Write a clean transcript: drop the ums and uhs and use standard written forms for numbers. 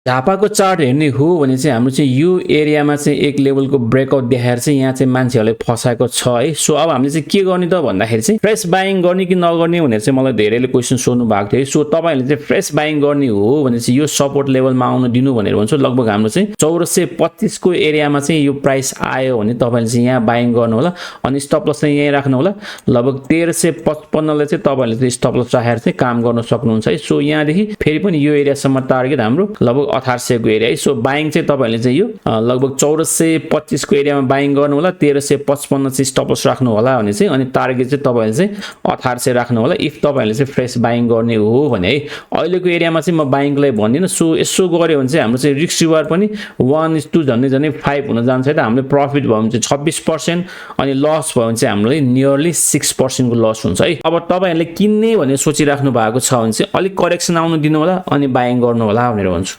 झापाको chart हेर्ने हो भने चाहिँ हाम्रो चाहिँ यो एरियामा चाहिँ एक लेभलको ब्रेकआउट देखाएर चाहिँ यहाँ चाहिँ मान्छेहरूले फसाएको छ है। सो अब हामीले चाहिँ के गर्ने त भन्दाखेरि चाहिँ फ्रेस बाइङ गर्ने कि नगर्ने भनेर चाहिँ मलाई धेरैले क्वेसन सोध्नु भएको थियो। सो तपाईँहरूले चाहिँ फ्रेस बाइङ गर्ने हो भने चाहिँ यो सपोर्ट लेभलमा आउन दिनु भनेर भन्छु। लगभग हाम्रो चाहिँ 1425 को एरियामा चाहिँ यो प्राइस आयो भने तपाईँले चाहिँ यहाँ बाइङ गर्नु होला अनि स्टप लस चाहिँ यहीँ राख्नु होला। लगभग 1355 ले चाहिँ तपाईँहरूले चाहिँ स्टप लस राखेर चाहिँ काम गर्न सक्नुहुन्छ है। सो यहाँदेखि फेरि पनि यो एरियासम्म टार्गेट हाम्रो लगभग 1800 को एरिया है। सो बाइङ चाहिँ तपाईहरुले चाहिँ यो लगभग 1425 को एरियामा बाइङ गर्नु होला, 1355 चाहिँ स्टप लस राख्नु होला भने चाहिँ अनि टार्गेट चाहिँ तपाईहरुले चाहिँ 1800 राख्नु होला इफ तपाईहरुले चाहिँ फ्रेस बाइङ गर्ने हो भने है। अहिलेको एरियामा चाहिँ म बाइङलाई भन्दिन। सो यसो गर्यो भने चाहिँ हाम्रो चाहिँ रिस्क रिवार्ड पनि 1:2 झन्डै 5 हुन जान्छ है त। हामीले प्रफिट भयो भने चाहिँ 26% अनि लस भयो भने चाहिँ हामीले नियरली 6% को लस हुन्छ है। अब तपाईहरुले किन्ने भनेर सोचिराख्नु भएको छ भने चाहिँ अलिक करेक्सन आउन दिनु होला अनि बाइङ गर्नु होला भनेर भन्छु।